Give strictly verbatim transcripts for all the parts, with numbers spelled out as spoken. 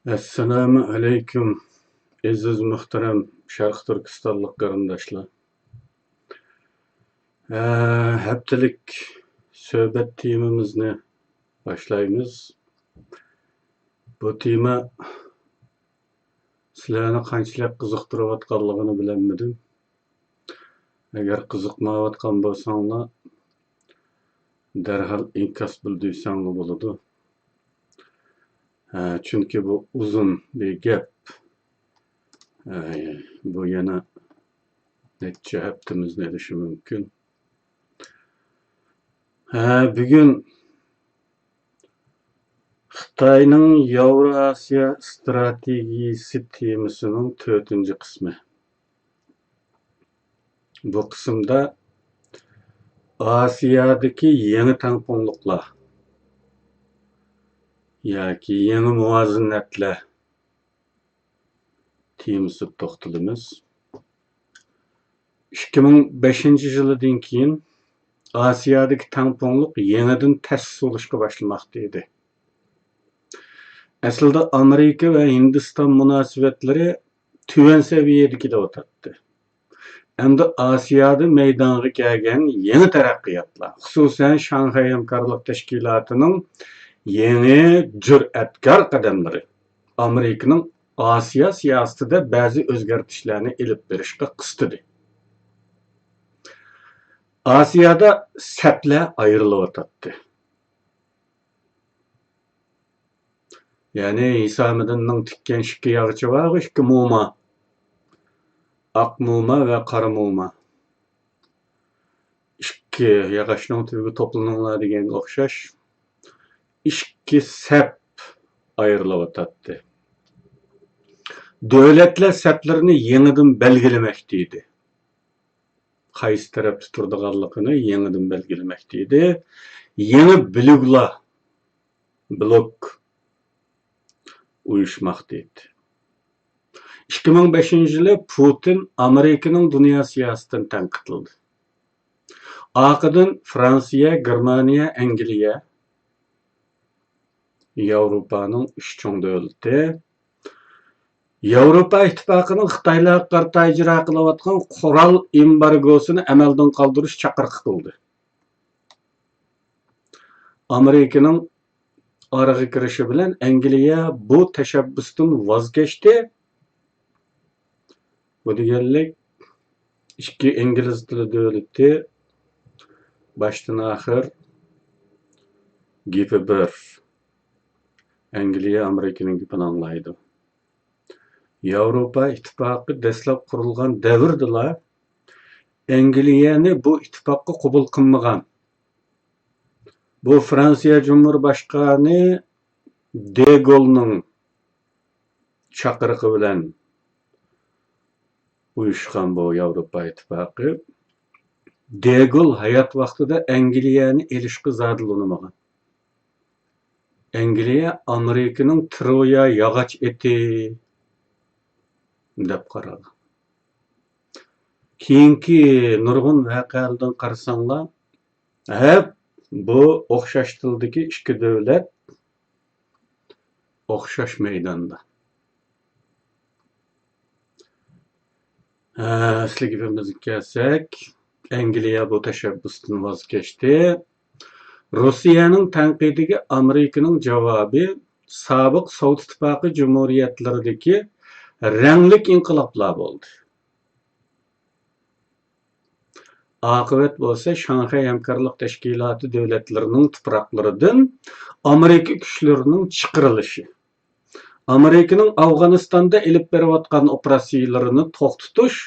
ئەسسالامۇ ئەلەيكۇم، ئەزىز مۇھتەرەم شەرقىي تۈركىستانلىق قېرىنداشلار. ھە، ھەپتىلىك سۆھبەت تېمىمىزنى باشلايمىز. بۇ تېما سىلەرنى قانچىلىك قىزىقتۇرۇۋاتقانلىقىنى بىلەلمىدىم. ئەگەر قىزىقمايۋاتقان بولساڭلار، دەرھال ئىنكاس بىلدۈرسەڭلار بولىدۇ. ھە، چۈنكى بۇ ئۇزۇن بىر گەپ. ھە، بۇ يەنە نەچچە ھەپتىمىزنى ئېلىشى مۇمكىن. ھە، بۈگۈن خىتاينىڭ ياۋراسىيا ئىستراتېگىيىسى تېمىسىنىڭ تۆتىنچى قىسمى. بۇ قىسىمدا ئاسىيادىكى يېڭى تەڭپۇڭلۇقلار ياكى يېڭى مۇۋازىنەتلەر تېمىسىدا توختىلىمىز. ئىككى مىڭ بەشىنچى يىلىدىن كېيىن ئاسىيادىكى تەڭپۇڭلۇق يېڭىدىن تەسىس بولۇشقا باشلىماقتا ئىدى. ئەسلىدە ئامېرىكا ۋە ھىندىستان مۇناسىۋەتلىرى تۆۋەن سەۋىيەدە كېلىۋاتاتتى. ئەمدى ئاسىيادا مەيدانغا كەلگەن يېڭى تەرەققىياتلار، خۇسۇسەن، شاڭخەي ھەمكارلىق تەشكىلاتىنىڭ يېڭى جۈرئەتكار قەدەملىرى ئامېرىكىنىڭ ئاسىيا سىياسىتىدە بەزى ئۆزگەرتىشلەرنى ئېلىپ بېرىشقا قىستىدى. ئاسىيادا سەپلەر ئايرىلىۋاتاتتى. يەنى ھېسامىدىننىڭ تىككەن ئىككى ياغىچى بارغۇ، ئىككى موما. ئاق موما ۋە قارا موما. ئىككى ياغاچنىڭ تۈۋىگە توپلىنىڭلار دېگەنگە ئوخشاش. ئىككى سەپ ئايرىلىۋاتاتتى. دۆلەتلەر سەپلىرىنى يېڭىدىن بەلگىلىمەكتە ئىدى. قايسى تەرەپتە تۇرىدىغانلىقىنى يېڭىدىن بەلگىلىمەكتە ئىدى. يېڭى بلوكلار، بلوك ئۇيۇشماقتا ئىدى. ئىككى مىڭ بەشىنچى يىلى پۇتىن ئامېرىكىنىڭ دۇنيا سىياسىتىنى تەنقىدلىدى. ئارقىدىن فرانسىيە، گېرمانىيە، ئەنگلىيە، ياۋروپانىڭ ئۈچ چوڭ دۆلىتى ياۋروپا ئىتتىپاقىنىڭ خىتايلارغا قارىتا ئىجرا قىلىۋاتقان قورال ئېمبارگوسىنى ئەمەلدىن قالدۇرۇش چاقىرىقى قىلدى. ئامېرىكىنىڭ ئارىغا كىرىشى بىلەن ئەنگلىيە بۇ تەشەببۇستىن ۋاز كەچتى. بۇ دېگەنلىك، ئىككى ئىنگلىز تىلى دۆلىتى باشتىن ئاخىر گېپى بىر. ئەنگلىيە ئامېرىكىنىڭ گېپىنى ئاڭلايدۇ. ياۋروپا ئىتتىپاقى دەسلەپ قۇرۇلغان دەۋردىلا ئەنگلىيەنى بۇ ئىتتىپاققا قوبۇل قىلمىغان. بۇ فرانسىيە جۇمھۇر باشقانى دېگولنىڭ چاقىرىقى بىلەن ئۇيۇشقان بۇ ياۋروپا ئىتتىپاقى. دېگول ھايات ۋاقتىدا ئەنگلىيەنى ئېلىشقا زادىلا ئۇنىمىغان. ئەنگلىيە ئامېرىكىنىڭ ترويا ياغاچ ئېتى دەپ قارىغان. كېيىنكى نۇرغۇن ۋەقەلەردىن قارىساڭلار، ھەپ، بۇ ئوخشاش تىلدىكى ئىككى دۆلەت ئوخشاش مەيداندا. ھە، ئەسلى گېپىمىزگە كەلسەك، ئەنگلىيە بۇ تەشەببۇستىن ۋاز كەچتى. روسىيەنىڭ تەنقىدىگە ئامېرىكىنىڭ جاۋابى سابىق سوۋېت ئىتتىپاقى جۇمھۇرىيەتلىرىدىكى رەڭلىك ئىنقىلابلار بولدى. ئاقىۋەت بولسا شاڭخەي ھەمكارلىق تەشكىلاتى دۆلەتلىرىنىڭ تۇپراقلىرىدىن ئامېرىكا كۈچلىرىنىڭ چىقىرىلىشى. ئامېرىكىنىڭ ئافغانىستاندا ئېلىپ بېرىۋاتقان ئوپېراتسىيىلىرىنى توختىتىش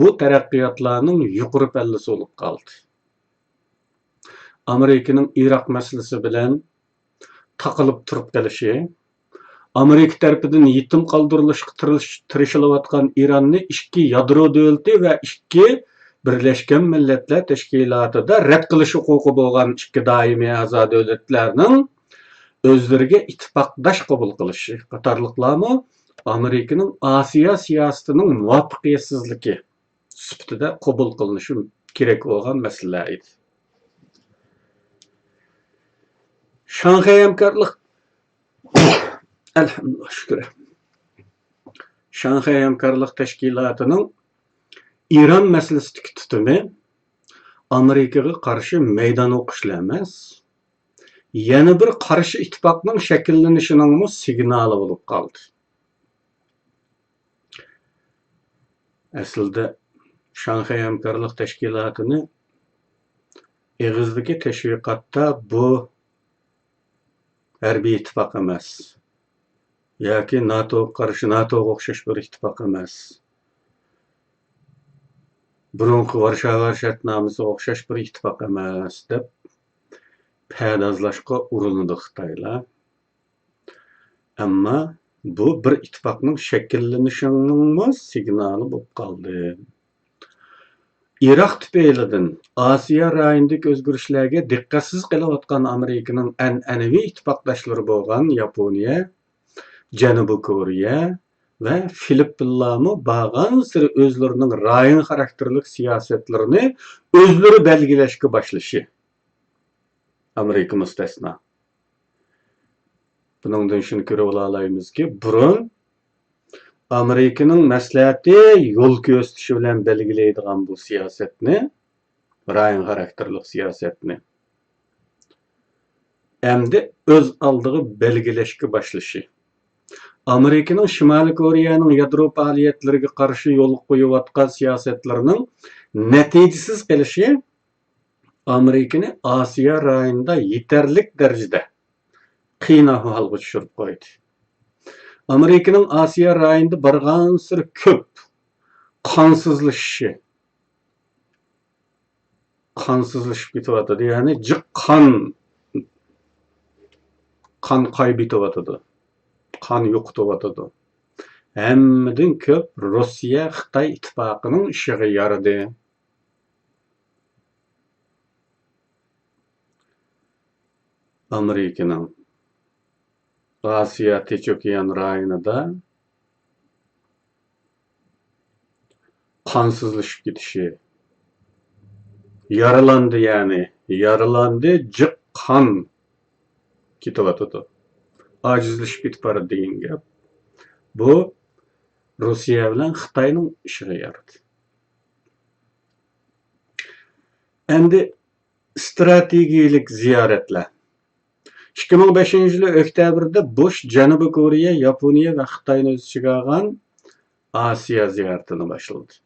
بۇ تەرەققىياتلارنىڭ يۇقىرى پەللىسى بولۇپ قالدى. ئامېرىكىنىڭ ئىراق مەسىلىسى بىلەن تاقىلىپ تۇرۇپ قېلىشى، ئامېرىكا تەرىپىدىن يېتىم قالدۇرۇلۇشقا تىرىش-، تىرىشىلىۋاتقان ئىراننى ئىككى يادرو دۆلىتى ۋە ئىككى بىرلەشكەن مىللەتلەر تەشكىلاتىدا رەت قىلىش ھوقۇقى بولغان ئىككى دائىمىي ئەزا دۆلەتلەرنىڭ ئۆزلىرىگە ئىتتىپاقداش قوبۇل قىلىشى قاتارلىقلارمۇ ئامېرىكىنىڭ ئاسىيا سىياسىتىنىڭ مۇۋەپپەقىيەتسىزلىكى سۈپىتىدە قوبۇل قىلىنىشى كېرەك بولغان مەسىلىلەر ئىدى. شاڭخەي ھەمكارلىق ئەلھەمدۇلىللاھ، شۈكرى. شاڭخەي ھەمكارلىق تەشكىلاتىنىڭ ئىران مەسىلىسىدىكى تۇتۇمى ئامېرىكىغا قارشى مەيدان ئوقۇشلا ئەمەس، يەنە بىر قارشى ئىتتىپاقنىڭ شەكىللىنىشىنىڭمۇ سىگنالى بولۇپ قالدى. ئەسلىدە شاڭخەي ھەمكارلىق تەشكىلاتىنى ئېغىزدىكى تەشۋىقاتتا بۇ ھەربىي ئىتتىپاق ئەمەس ياكى ناتوغا قارشى، ناتوغا ئوخشاش بىر ئىتتىپاق ئەمەس، بۇرۇنقى ۋارشاۋا شەرتنامىسىغا ئوخشاش بىر ئىتتىپاق ئەمەس دەپ پەردازلاشقا ئۇرۇنىدۇ خىتايلار. ئەمما بۇ بىر ئىتتىپاقنىڭ شەكىللىنىشىنىڭمۇ سىگنالى بولۇپ قالدى. ئىراق تۈپەيلىدىن ئاسىيا رايونىدىكى ئۆزگىرىشلەرگە دىققەتسىز قېلىۋاتقان ئامېرىكىنىڭ ئەنئەنىۋى ئىتتىپاقداشلىرى بولغان ياپونىيە، جەنۇبىي كورېيە ۋە فىلىپپىنلارمۇ بارغانسېرى ئۆزلىرىنىڭ رايون خاراكتېرلىك سىياسەتلىرىنى ئۆزلىرى بەلگىلەشكە باشلىشى، ئامېرىكا مۇستەسنا. بۇنىڭدىن شۇنى كۆرۈۋالالايمىزكى، بۇرۇن ئامېرىكىنىڭ مەسلىھەتى، يول كۆرسىتىشى بىلەن بەلگىلەيدىغان بۇ سىياسەتنى، رايون خاراكتېرلىك سىياسەتنى ئەمدى ئۆز ئالدىغا بەلگىلەشكە باشلىشى، ئامېرىكىنىڭ شىمالىي كورېيەنىڭ يادرو پائالىيەتلىرىگە قارشى يولغا قويۇۋاتقان سىياسەتلىرىنىڭ نەتىجىسىز قېلىشى ئامېرىكىنى ئاسىيا رايونىدا يېتەرلىك دەرىجىدە قىيىن ئەھۋالغا چۈشۈرۈپ قويدى. ئامېرىكىنىڭ ئاسىيا رايونىدا بارغانسېرى كۆپ قانسىزلىشىشى، قانسىزلىشىپ كېتىۋاتىدۇ. يەنى جىق قان، قان قايبىتىۋاتىدۇ. قان يوقىتىۋاتىدۇ. ھەممىدىن كۆپ روسىيە، خىتاي ئىتتىپاقىنىڭ ئىشىغا يارىدى. ئامېرىكىنىڭ ئاسىيا تىنچ ئوكيان رايونىدا قانسىزلىشىپ كېتىشى، يارىلاندى، يەنى يارىلاندى، جىق قان كېتىۋاتىدۇ، ئاجىزلىشىپ كېتىپ بارىدۇ دېگەن گەپ. بۇ روسىيە بىلەن خىتاينىڭ ئىشىغا يارىدى. ئەمدى ئىستراتېگىيەلىك زىيارەتلەر. ئىككى مىڭ بەشىنچى يىلى ئۆكتەبىردە بۇش جەنۇبىي كورېيە، ياپونىيە ۋە خىتاينى ئۆز ئىچىگە ئالغان ئاسىيا زىيارىتىنى باشلىدى.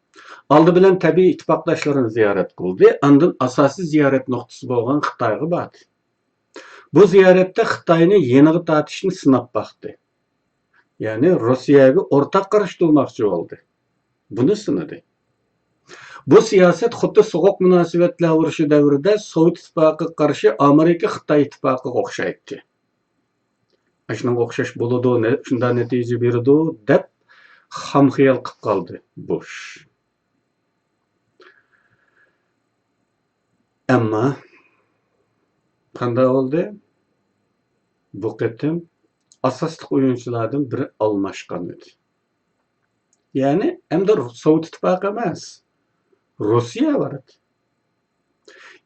ئالدى بىلەن تەبىئىي ئىتتىپاقداشلىرىنى زىيارەت قىلدى، ئاندىن ئاساسىي زىيارەت نۇقتىسى بولغان خىتايغا باردى. بۇ زىيارەتتە خىتاينى يېنىغا تارتىشنى سىناپ باقتى. يەنى روسىيەگە ئورتاق قارشى تۇرماقچى بولدى. بۇنى سىنىدى. بۇ سىياسەت خۇددى سوغۇق مۇناسىۋەتلەر ئۇرۇشى دەۋرىدە سوۋېت ئىتتىپاقىغا قارشى ئامېرىكا خىتاي ئىتتىپاقىغا ئوخشايتتى. ئاشۇنىڭغا ئوخشاش بولىدۇ، نە-، شۇنداق نەتىجە بېرىدۇ دەپ خام خىيال قىلىپ قالدى بۇش. ئەمما قانداق بولدى؟ بۇ قېتىم ئاساسلىق ئويۇنچىلاردىن بىرى ئالماشقان ئىدى. يەنى ئەمدى سوۋېت ئىتتىپاقى ئەمەس، روسىيە بار ئىدى.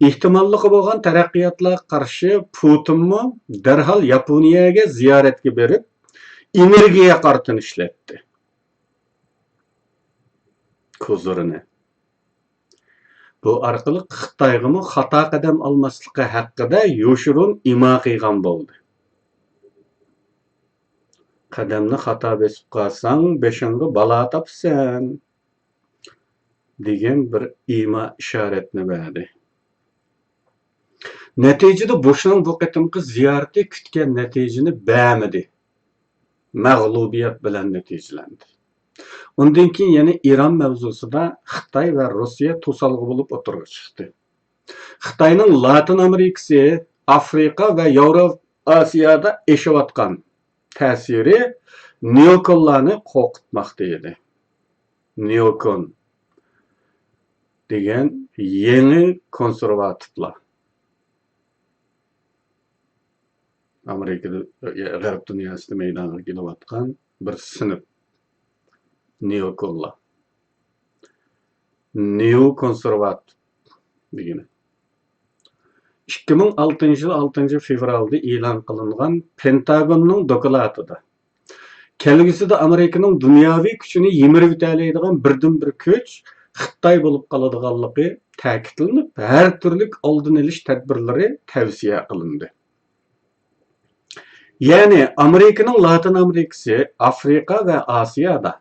ئېھتىماللىقى بولغان تەرەققىياتلارغا قارشى پۇتىنمۇ دەرھال ياپونىيەگە زىيارەتكە بېرىپ، ئېنېرگىيە قارتىنى ئىشلەتتى. كوزىرىنى. بۇ ئارقىلىق خىتايغىمۇ خاتا قەدەم ئالماسلىقى ھەققىدە يوشۇرۇن ئىما قىلغان بولدى. «قەدەمنى خاتا بېسىپ قالساڭ، بېشىڭغا بالا تاپىسەن» دېگەن بىر ئىما ئىشارەتنى بەردى. نەتىجىدە بۇشنىڭ بۇ قېتىمقى زىيارىتى كۈتكەن نەتىجىنى بەرمىدى. مەغلۇبىيەت بىلەن نەتىجىلەندى. ئۇندىن كېيىن يەنە ئىران مەۋزۇسىدا خىتاي ۋە روسىيە توسالغۇ بولۇپ ئوتتۇرىغا چىقتى. خىتاينىڭ لاتىن ئامېرىكىسى، ئافرىقا ۋە ياۋرو ئاسىيادا ئېشىۋاتقان تەسىرى نېئوكونلارنى قورقۇتماقتا ئىدى. نېئوكون دېگەن يېڭى كونسېرۋاتىپلار. ئامېرىكىدا، غەرب دۇنياسىدا مەيدانغا كېلىۋاتقان بىر سىنىپ نېئوكونلار. نېئوكونسېرۋاتىپ دېگىنى. ئىككى مىڭ ئالتىنچى يىل ئالتىنچى فېۋرالدا ئېلان قىلىنغان پېنتاگوننىڭ دوكلاتىدا كەلگۈسىدە ئامېرىكىنىڭ دۇنياۋى كۈچىنى يىمىرىۋېتەلەيدىغان بىردىنبىر كۈچ خىتاي بولۇپ قالىدىغانلىقى تەكىتلىنىپ، ھەر تۈرلۈك ئالدىنى ئېلىش تەدبىرلىرى تەۋسىيە قىلىندى. يەنى ئامېرىكىنىڭ لاتىن ئامېرىكىسى، ئافرىقا ۋە ئاسىيادا،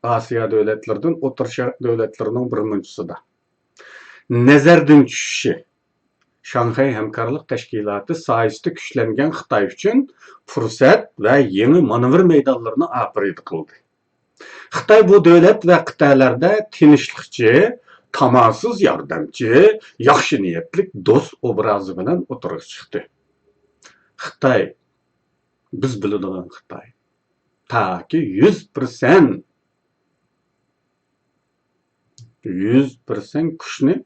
ئاسىيا دۆلەتلىرىدىن ئوتتۇرا شەرق دۆلەتلىرىنىڭ بىرمۇنچىسىدا نەزەردىن چۈشۈشى، شاڭخەي ھەمكارلىق تەشكىلاتى سايىسىدا كۈچلەنگەن خىتاي ئۈچۈن پۇرسەت ۋە يېڭى مانېۋىر مەيدانلىرىنى ئاپىرىدە قىلدى. خىتاي بۇ دۆلەت ۋە قىتئەلەردە تىنچلىقچى، تاماسىز ياردەمچى، ياخشى نىيەتلىك دوست ئوبرازى بىلەن ئوتتۇرىغا چىقتى. خىتاي، بىز بىلىدىغان خىتاي، تاكى يۈز پىرسەنت، يۈز پىرسەنت كۈچنى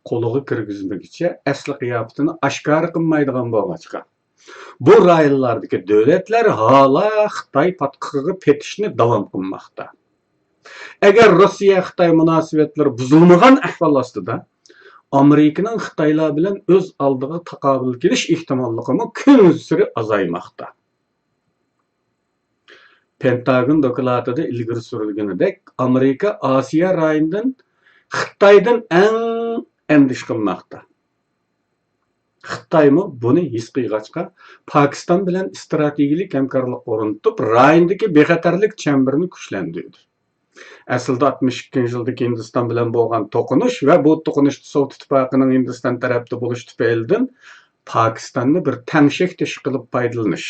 قولىغا كىرگۈزمىگۈچە ئەسلى قىياپىتىنى ئاشكارا قىلمايدىغان بولغاچقا، بۇ رايونلاردىكى دۆلەتلەر ھالا خىتاي پاتقىقىغا پېتىشنى داۋام قىلماقتا. ئەگەر روسىيە-خىتاي مۇناسىۋەتلىرى بۇزۇلمىغان ئەھۋال ئاستىدا، ئامېرىكىنىڭ خىتايلار بىلەن ئۆز ئالدىغا تاقابىل كېلىش ئېھتىماللىقىمۇ كۈنسېرى ئازايماقتا. پېنتاگون دوكلاتىدا ئىلگىرى سۈرۈلگىنىدەك، ئامېرىكا ئاسىيا رايونىدىن خىتايدىن ئەڭ ئەندىشە قىلماقتا. خىتايمۇ بۇنى ھېس قىلغاچقا، پاكىستان بىلەن ئىستراتېگىيەلىك ھەمكارلىق ئورنىتىپ، رايوندىكى بىخەتەرلىك چەمبىرىنى كۈچلەندۈردى. ئەسلىدە ئاتمىش ئىككىنچى يىلدىكى ھىندىستان بىلەن بولغان توقۇنۇش ۋە بۇ توقۇنۇشتا سوۋېت ئىتتىپاقىنىڭ ھىندىستان تەرەپتە بولۇش تۈپەيلىدىن پاكىستاننى بىر تەڭشەك تېشى قىلىپ پايدىلىنىش،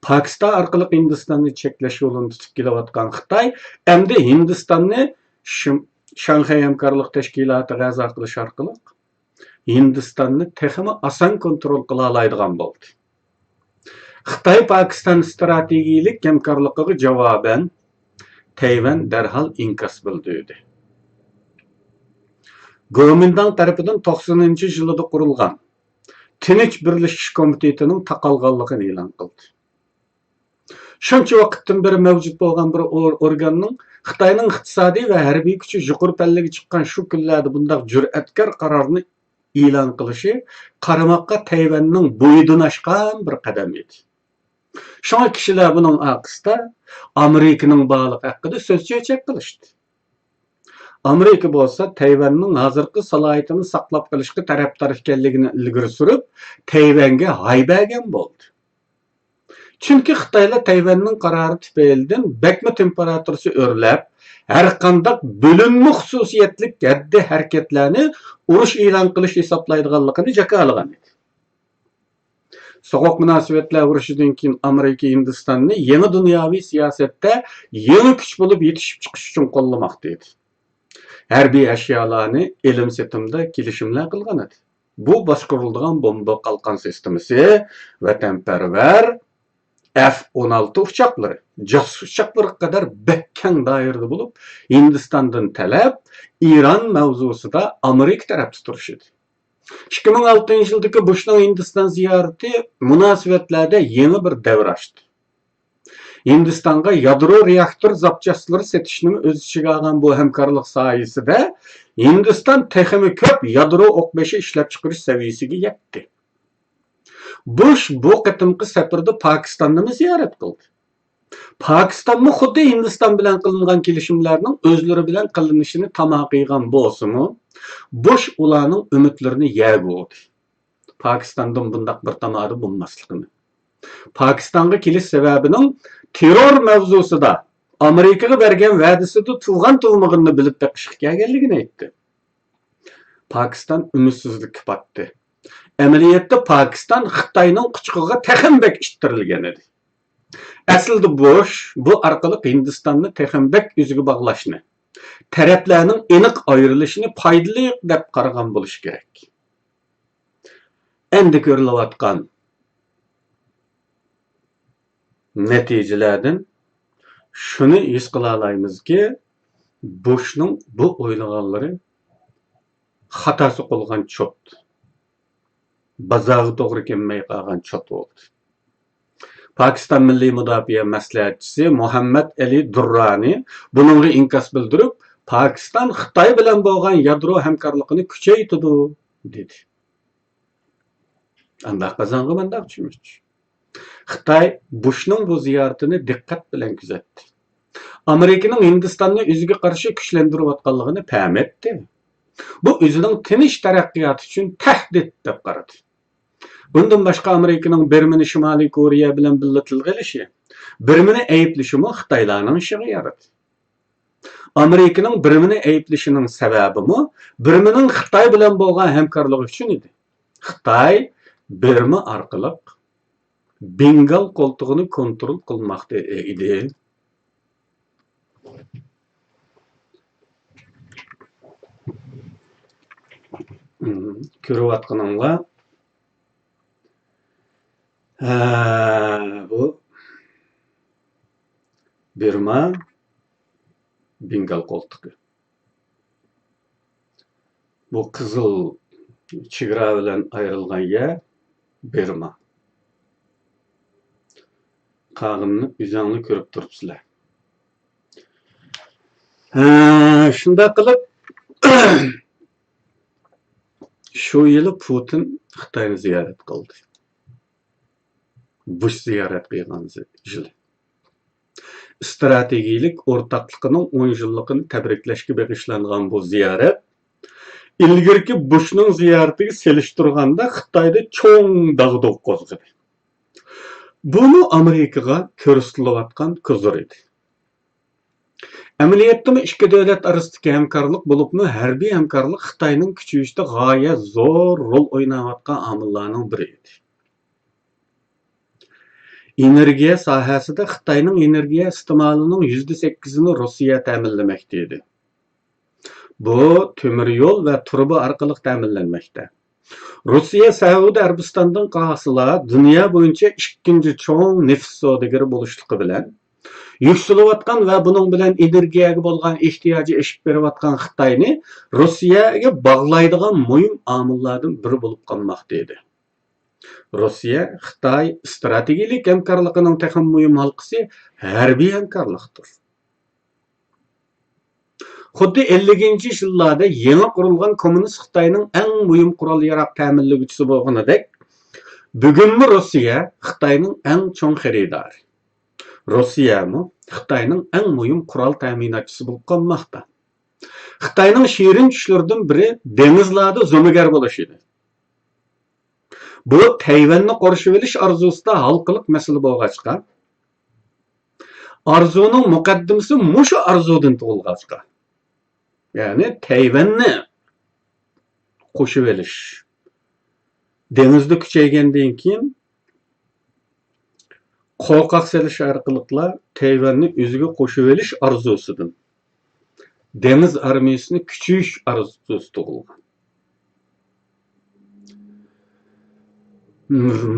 پاكىستان ئارقىلىق ھىندىستاننى چەكلەش يولىنى تۇتۇپ كېلىۋاتقان خىتاي ئەمدى ھىندىستاننى شىم-، شاڭخەي ھەمكارلىق تەشكىلاتىغا ئەزا قىلىش ئارقىلىق ھىندىستاننى تېخىمۇ ئاسان كونترول قىلالايدىغان بولدى. خىتاي-پاكىستان ئىستراتېگىيەلىك ھەمكارلىقىغا جاۋابەن، تەيۋەن دەرھال ئىنكاس بىلدۈردى. گومىنداڭ تەرىپىدىن توقسىنىنچى يىلىدا قۇرۇلغان تىنچ بىرلىشىش كومىتېتىنىڭ تاقالغانلىقىنى ئېلان قىلدى. شۇنچە ۋاقىتتىن بېرى مەۋجۇت بولغان بىر ئور-، ئورگاننىڭ خىتاينىڭ ئىقتىسادىي ۋە ھەربىي كۈچى يۇقىرى پەللىگە چىققان شۇ كۈنلەردە بۇنداق جۈرئەتكار قارارنى ئېلان قىلىشى قارىماققا تەيۋەننىڭ بويىدىن ئاشقان بىر قەدەم ئىدى. شۇڭا كىشىلەر بۇنىڭ ئارقىسىدا ئامېرىكىنىڭ بارلىقى ھەققىدە سۆز چۆچەك قىلىشتى. ئامېرىكا بولسا تەيۋەننىڭ ھازىرقى سالاھىيىتىنى ساقلاپ قېلىشقا تەرەپدار ئىكەنلىكىنى ئىلگىرى سۈرۈپ، تەيۋەنگە ھاي بەرگەن بولدى. چۈنكى خىتايلار تەيۋەننىڭ قارارى تۈپەيلىدىن بەكمۇ تېمپېراتۇرىسى ئۆرلەپ، ھەرقانداق بۆلۈنمە خۇسۇسىيەتلىك ھەددى ھەرىكەتلەرنى ئۇرۇش ئېلان قىلىش ھېسابلايدىغانلىقىنى جاكارلىغان ئىدى. سوغۇق مۇناسىۋەتلەر ئۇرۇشىدىن كېيىن ئامېرىكا ھىندىستاننى يېڭى دۇنياۋى سىياسەتتە يېڭى كۈچ بولۇپ يېتىشىپ چىقىش ئۈچۈن قوللىماقتا ئىدى. ھەربىي ئەشيالارنى ئېلىم-سېتىمدا كېلىشىملەر قىلغان ئىدى. بۇ باشقۇرۇلىدىغان بومبا قالقان سىستېمىسى، ۋەتەنپەرۋەر ئەف ئون ئالتە ئۇچاقلىرى، جاسۇس ئۇچاقلىرىغا قەدەر بەك كەڭ دائىرىدە بولۇپ، ھىندىستاندىن تەلەپ ئىران مەۋزۇسىدا ئامېرىكا تەرەپتە تۇرۇش ئىدى. ئىككى مىڭ ئالتىنچى يىلدىكى بۇشنىڭ ھىندىستان زىيارىتى مۇناسىۋەتلەردە يېڭى بىر دەۋر ئاچتى. ھىندىستانغا يادرو رېئاكتور زاپچاسلىرى سېتىشنىمۇ ئۆز ئىچىگە ئالغان بۇ ھەمكارلىق ساھەسىدە ھىندىستان تېخىمۇ كۆپ يادرو ئوق بېشى ئىشلەپچىقىرىش سەۋىيەسىگە يەتتى. بۇش بۇ قېتىمقى سەپىرىدە پاكىستاننىمۇ زىيارەت قىلدى. پاكىستانمۇ خۇددى ھىندىستان بىلەن قىلىنغان كېلىشىملەرنىڭ ئۆزلىرى بىلەن قىلىنىشىنى تاما قىلغان بولسىمۇ، بۇش ئۇلارنىڭ ئۈمىدلىرىنى يەرگە ئۇردى. پاكىستاندىن بۇنداق بىر تامادا بولماسلىقىنى، پاكىستانغا كېلىش سەۋەبىنىڭ تېررور مەۋزۇسىدا ئامېرىكىغا بەرگەن ۋەدىسىدە تۇغان تۇغمىغىنىنى بىلىپ بېقىشقا كەلگەنلىكىنى ئېيتتى. پاكىستان ئۈمىدسىزلىككە پاتتى. ئەمەلىيەتتە پاكىستان خىتاينىڭ قۇچىقىغا تېخىمۇ بەك ئىتتىرىلگەن ئىدى. ئەسلىدە بۇش بۇ ئارقىلىق ھىندىستاننى تېخىمۇ بەك ئۆزىگە باغلاشنى، تەرەپلەرنىڭ ئېنىق ئايرىلىشىنى پايدىلىق دەپ قارىغان بولۇشى كېرەك. ئەمدى كۆرۈلۈۋاتقان نەتىجىلەردىن شۇنى ھېس قىلالايمىزكى، بۇشنىڭ بۇ ئويلىغانلىرى خاتا سوقۇلغان چوت، بازارغا توغرا كەلمەي قالغان چوت بولدى. پاكىستان مىللىي مۇداپىئە مەسلىھەتچىسى مۇھەممەد ئەلى دۇررانى بۇنىڭغا ئىنكاس بىلدۈرۈپ، پاكىستان خىتاي بىلەن بولغان يادرو ھەمكارلىقىنى كۈچەيتىدۇ، دېدى. ئانداق قازانغا مانداق چۆمۈچ. خىتاي بۇشنىڭ بۇ زىيارىتىنى دىققەت بىلەن كۆزەتتى. ئامېرىكىنىڭ ھىندىستاننى ئۆزىگە قارشى كۈچلەندۈرۈۋاتقانلىقىنى پەم ئەتتى. بۇ ئۆزىنىڭ تىنچ تەرەققىياتى ئۈچۈن تەھدىت دەپ قارىدى. بۇندىن باشقا، ئامېرىكىنىڭ بىرمىنى شىمالىي كورېيە بىلەن بىللە تىلغا ئېلىشى، بىرمىنى ئەيىبلىشىمۇ خىتايلارنىڭ ئىشىغا يارىدى. ئامېرىكىنىڭ بىرمىنى ئەيىبلىشىنىڭ سەۋەبىمۇ بىرمىنىڭ خىتاي بىلەن بولغان ھەمكارلىقى ئۈچۈن ئىدى. خىتاي بىرما ئارقىلىق بېنگال قولتۇقىنى كونترول قىلماقتا ئىدى. كۆرۈۋاتقىنىڭلار، ھە، بۇ بىرما، بېنگال قولتۇقى. بۇ قىزىل چېگرا بىلەن ئايرىلغان يەر بىرما. قالغىنىنى ئۆزۈڭلار كۆرۈپ تۇرۇپسىلەر. ھە، شۇنداق قىلىپ، شۇ يىلى پۇتىن خىتاينى زىيارەت قىلدى. بۇش زىيارەت قىلغان يىلى. ئىستراتېگىيىلىك ئورتاقلىقىنىڭ ئون يىللىقىنى تەبرىكلەشكە بېغىشلانغان بۇ زىيارەت ئىلگىرىكى بۇشنىڭ زىيارىتىگە سېلىشتۇرغاندا خىتايدا چوڭ داغدۇغا قوزغىدى. بۇمۇ ئامېرىكىغا كۆرسىتىلىۋاتقان كوزىر ئىدى. ئەمەلىيەتتىمۇ ئىككى دۆلەت ئارىسىدىكى ھەمكارلىق، بولۇپمۇ ھەربىي ھەمكارلىق خىتاينىڭ كۈچىيىشىدە غايەت زور رول ئويناۋاتقان ئامىللارنىڭ بىرى ئىدى. ئېنېرگىيە ساھەسىدە خىتاينىڭ ئېنېرگىيە ئىستېمالىنىڭ يۈزدە سەككىزىنى روسىيە تەمىنلىمەكتە ئىدى. بۇ تۆمۈر يول ۋە تۇرۇبا ئارقىلىق تەمىنلەنمەكتە. روسىيە سەئۇدى ئەرەبىستاندىن قالسىلا، دۇنيا بويىچە ئىككىنچى چوڭ نېفىت سودىگىرى بولۇشلۇقى بىلەن، يۈكسىلىۋاتقان ۋە بۇنىڭ بىلەن ئېنېرگىيەگە بولغان ئېھتىياجى ئېشىپ بېرىۋاتقان خىتاينى روسىيەگە باغلايدىغان مۇھىم ئامىللاردىن بىرى بولۇپ قالماقتا ئىدى. روسىيە-خىتاي ئىستراتېگىيىلىك ھەمكارلىقىنىڭ تېخىمۇ مۇھىم ھالقىسى ھەربىي ھەمكارلىقتۇر. خۇددى ئەللىكىنچى يىللاردا يېڭى قۇرۇلغان كوممۇنىست خىتاينىڭ ئەڭ مۇھىم قورال-ياراغ تەمىنلىگۈچىسى بولغىنىدەك، بۈگۈنمۇ روسىيە خىتاينىڭ ئەڭ چوڭ خېرىدارى. روسىيەمۇ خىتاينىڭ ئەڭ مۇھىم قورال تەمىناتچىسى بولۇپ قالماقتا. خىتاينىڭ شېرىن چۈشلىرىدىن بىرى دېڭىزلاردا زومىگەر بولۇش ئىدى. بۇ تەيۋەننى قورشىۋېلىش ئارزۇسىدا ھالقىلىق مەسىلە بولغاچقا، ئارزۇنىڭ مۇقەددىمىسى مۇشۇ ئارزۇدىن تۇغۇلغاچقا، يەنى تەيۋەننى قوشۇۋېلىش، دېڭىزدا كۈچەيگەندىن كېيىن قورقاق سېلىش ئارقىلىقلا تەيۋەننى ئۆزىگە قوشۇۋېلىش ئارزۇسىدىن، دېڭىز ئارمىيىسىنى كۈچىيىش ئارزۇسى تۇغۇلغان.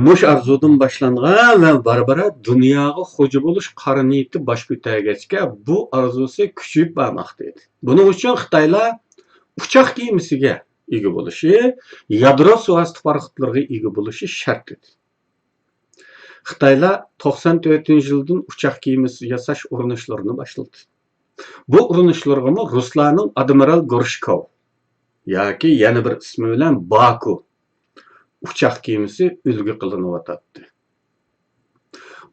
مۇشۇ ئارزۇدىن باشلانغان ۋە بارا-بارا دۇنياغا خوجا بولۇش قارا نىيىتى باش كۆتەرگەچكە، بۇ ئارزۇسى كۈچىيىپ بارماقتا ئىدى. بۇنىڭ ئۈچۈن خىتايلار ئۇچاق كېمىسىگە ئىگە بولۇشى، يادرو سۇ ئاستى پاراخوتلىرىغا ئىگە بولۇشى شەرت ئىدى. خىتايلار توقسان تۆتىنچى يىلدىن ئۇچاق كېمىسى ياساش ئۇرۇنۇشلىرىنى باشلىدى. بۇ ئۇرۇنۇشلارغىمۇ رۇسلارنىڭ ئادمىرال گورشكوۋ ياكى يەنە بىر ئىسمى بىلەن باكۇ ئۇچاق كېمىسى ئۈلگە قىلىنىۋاتاتتى.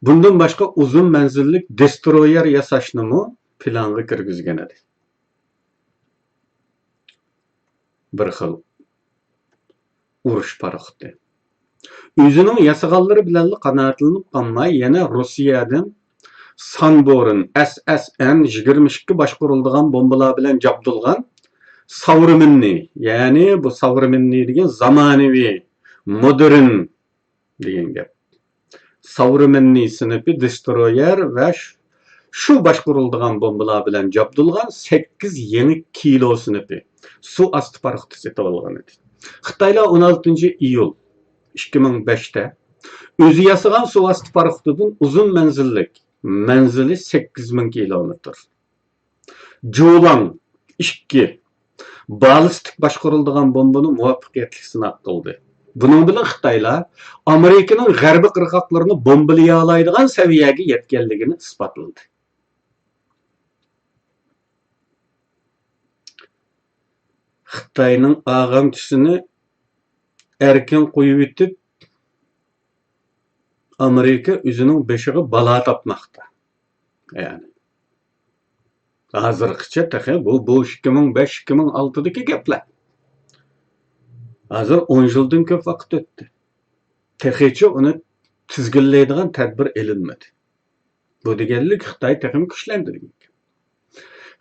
بۇندىن باشقا ئۇزۇن مەنزىللىك دېسترويېر ياساشنىمۇ پىلانغا كىرگۈزگەن ئىدى. بىر خىل ئۇرۇش پاراخوتى. ئۆزىنىڭ ياسىغانلىرى بىلەنلا قانائەتلىنىپ قالماي، يەنە روسىيەدىن سانبورىن، ئەس ئەس ئەن يىگىرمە ئىككى باشقۇرۇلىدىغان بومبىلار بىلەن جابدۇلغان ساۋرېمېننىي، يەنى بۇ ساۋرېمېننىي دېگەن زامانىۋى، مودېرن دېگەن گەپ. ساۋرېمېننىي سىنىپى دېسترويېر ۋە شۇ، شۇ باشقۇرۇلىدىغان بومبىلار بىلەن جابدۇلغان سەككىز يېڭى كىلو سىنىپى سۇ ئاستى پاراخوتى سېتىۋالغان ئىدى. خىتايلار ئون ئالتىنچى ئىيۇل ئىككى مىڭ بەشتە ئۆزى ياسىغان سۇ ئاستى پاراخوتىدىن ئۇزۇن مەنزىللىك، مەنزىلى سەككىز مىڭ كىلومېتىر، جۇلاڭ ئىككى بالىستىك باشقۇرۇلىدىغان بومبىنى مۇۋەپپەقىيەتلىك سىناق قىلدى. بۇنىڭ بىلەن خىتايلار ئامېرىكىنىڭ غەربىي قىرغاقلىرىنى بومبىلىيالايدىغان سەۋىيەگە يەتكەنلىكىنى ئىسپاتلىدى. خىتاينىڭ ئاغامچىسىنى ئەركىن قويۇۋېتىپ، ئامېرىكا ئۆزىنىڭ بېشىغا بالا تاپماقتا. يەنى ھازىرغىچە تېخى بۇ، بۇ ئىككى مىڭ بەش، ئىككى مىڭ ئالتىدىكى گەپلەر. ھازىر ئون يىلدىن كۆپ ۋاقىت ئۆتتى. تېخىچە ئۇنى تىزگىنلەيدىغان تەدبىر ئېلىنمىدى. بۇ دېگەنلىك خىتاي تېخىمۇ كۈچلەندى دېگەن گەپ.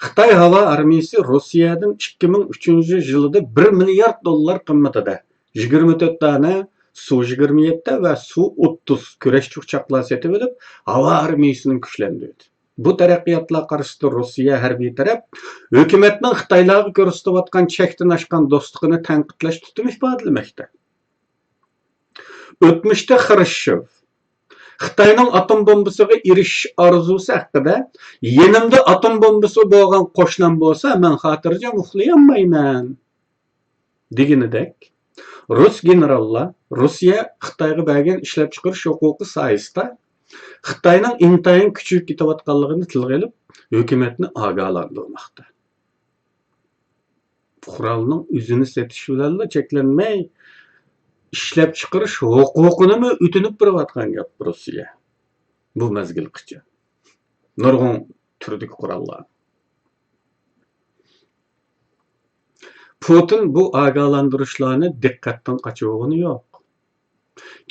خىتاي ھاۋا ئارمىيىسى روسىيەدىن ئىككى مىڭ ئۈچىنچى يىلىدا بىر مىليارد دوللار قىممىتىدە يىگىرمە تۆت دانە سۇ يىگىرمە يەتتە ۋە سۇ ئوتتۇز كۈرەشچى ئۇچاقلار سېتىۋېلىپ، ھاۋا ئارمىيىسىنى كۈچلەندۈردى. بۇ تەرەققىياتلار قارشىسىدا روسىيە ھەربىي تەرەپ ھۆكۈمەتنىڭ خىتايلارغا كۆرسىتىۋاتقان چەكتىن ئاشقان دوستلۇقىنى تەنقىدلەش تۇتۇمى ئىپادىلىمەكتە. ئۆتمۈشتە خرۇشچېۋ خىتاينىڭ ئاتوم بومبىسىغا ئېرىشىش ئارزۇسى ھەققىدە، يېنىمدا ئاتوم بومبىسى بولغان قوشنام بولسا، مەن خاتىرجەم ئۇخلىيالمايمەن، دېگىنىدەك، رۇس گېنېراللار روسىيە خىتايغا بەرگەن ئىشلەپچىقىرىش ھوقۇقى سايىسىدا خىتاينىڭ ئىنتايىن كۈچىيىپ كېتىۋاتقانلىقىنى تىلغا ئېلىپ، ھۆكۈمەتنى ئاگاھلاندۇرماقتا. قورالنىڭ ئۆزىنى سېتىش بىلەنلا چەكلەنمەي، ئىشلەپچىقىرىش ھوقۇقىنىمۇ ئۆتۈنۈپ بېرىۋاتقان گەپ روسىيە بۇ مەزگىلگىچە. نۇرغۇن تۈردىكى قوراللار. پۇتىن بۇ ئاگاھلاندۇرۇشلارنى دىققەتتىن قاچۇرغىنى يوق.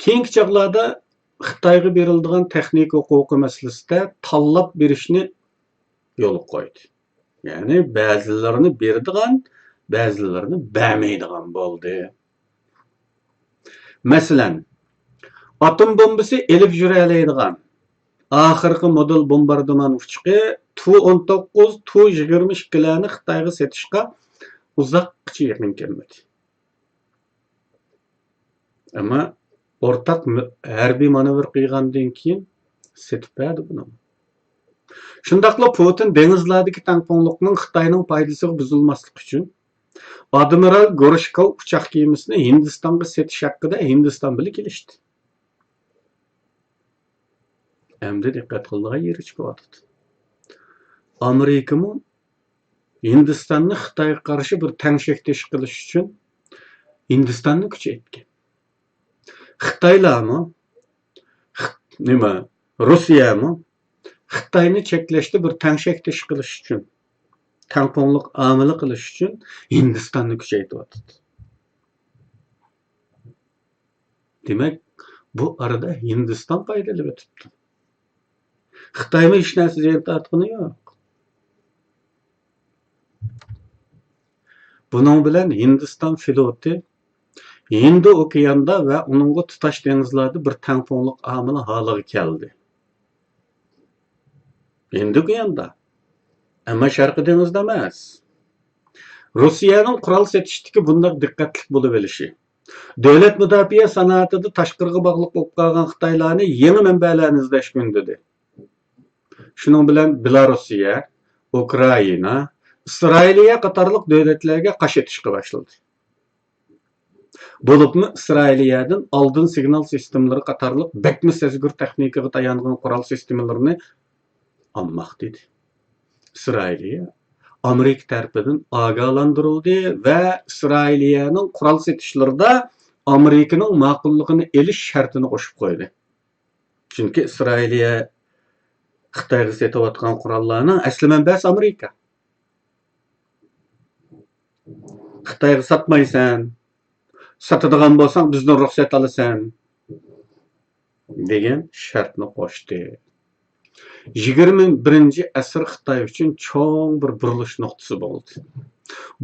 كېيىنكى چاغلاردا خىتايغا بېرىلىدىغان تېخنىكا ھوقۇقى مەسىلىسىدە تاللاپ بېرىشنى يولغا قويدى. يەنى بەزىلىرىنى بېرىدىغان، بەزىلىرىنى بەرمەيدىغان بولدى. مەسىلەن، ئاتوم بومبىسى ئېلىپ يۈرەلەيدىغان ئاخىرقى مودېل بومباردىمان ئۇچقۇچى تۇ ئون توققۇز، تۇ يىگىرمە ئىككىلەرنى خىتايغا سېتىشقا ئۇزاققىچە يېقىن كەلمىدى. ئەمما ئورتاق مۇ-، ھەربىي مانېۋىر قىلغاندىن كېيىن سېتىپ بەردى بۇنى. شۇنداقلا پۇتىن دېڭىزلاردىكى تەڭپۇڭلۇقنىڭ خىتاينىڭ پايدىسىغا بۇزۇلماسلىقى ئۈچۈن، ئادمىرال گورشكوۋ ئۇچاق كېمىسىنى ھىندىستانغا سېتىش ھەققىدە ھىندىستان بىلەن كېلىشتى. ئەمدى دىققەت قىلىدىغان يېرى چىقىۋاتىدۇ. ئامېرىكىمۇ ھىندىستاننى خىتايغا قارشى بىر تەڭشەكتە ئىش قىلىش ئۈچۈن ھىندىستاننى كۈچەيتكەن. خىتايلارمۇ، خىت-، نېمە، روسىيەمۇ خىتاينى چەكلەشتە بىر تەڭشەكتە ئىش قىلىش ئۈچۈن، تەڭپۇڭلۇق ئامىلى قىلىش ئۈچۈن ھىندىستاننى كۈچەيتىۋاتىدۇ. دېمەك، بۇ ئارىدا ھىندىستان پايدا ئېلىۋېتىپتۇ. خىتايمۇ ھېچ نەرسە زىيان تارتقىنى يوق. بۇنىڭ بىلەن ھىندىستان فلوتى ھىندى ئوكياندا ۋە ئۇنىڭغا تۇتاش دېڭىزلاردا بىر تەڭپۇڭلۇق ئامىل ھالىغا كەلدى. ھىندى ئوكياندا، ئەمما شەرقىي دېڭىزدا ئەمەس. روسىيەنىڭ قورال سېتىشتىكى بۇنداق دىققەتلىك بولۇۋېلىشى، دۆلەت مۇداپىئە سانائىتىدە تاشقىرىغا باغلىق بولۇپ قالغان خىتايلارنى يېڭى مەنبەلەرنى ئىزدەشكە ئۈندىدى. شۇنىڭ بىلەن بېلاروسىيە، ئۇكرائىنا، ئىسرائىلىيە قاتارلىق دۆلەتلەرگە قاش ئېتىشقا باشلىدى. بولۇپمۇ ئىسرائىلىيەدىن ئالدىن سىگنال سىستېمىلىرى قاتارلىق بەكمۇ سەزگۈر تېخنىكىغا تايانغان قورال سىستېمىلىرىنى ئالماقتا ئىدى. ئىسرائىلىيە ئامېرىكا تەرىپىدىن ئاگاھلاندۇرۇلدى ۋە ئىسرائىلىيەنىڭ قورال سېتىشلىرىدا ئامېرىكىنىڭ ماقۇللۇقىنى ئېلىش شەرتىنى قوشۇپ قويدى. چۈنكى ئىسرائىلىيە خىتايغا سېتىۋاتقان قوراللارنىڭ ئەسلى مەنبەسى ئامېرىكا. خىتايغا ساتمايسەن، ساتىدىغان بولساڭ بىزدىن رۇخسەت ئالىسەن، دېگەن شەرتنى قوشتى. يىگىرمە بىرىنچى ئەسىر خىتاي ئۈچۈن چوڭ بىر بۇرۇلۇش نۇقتىسى بولدى.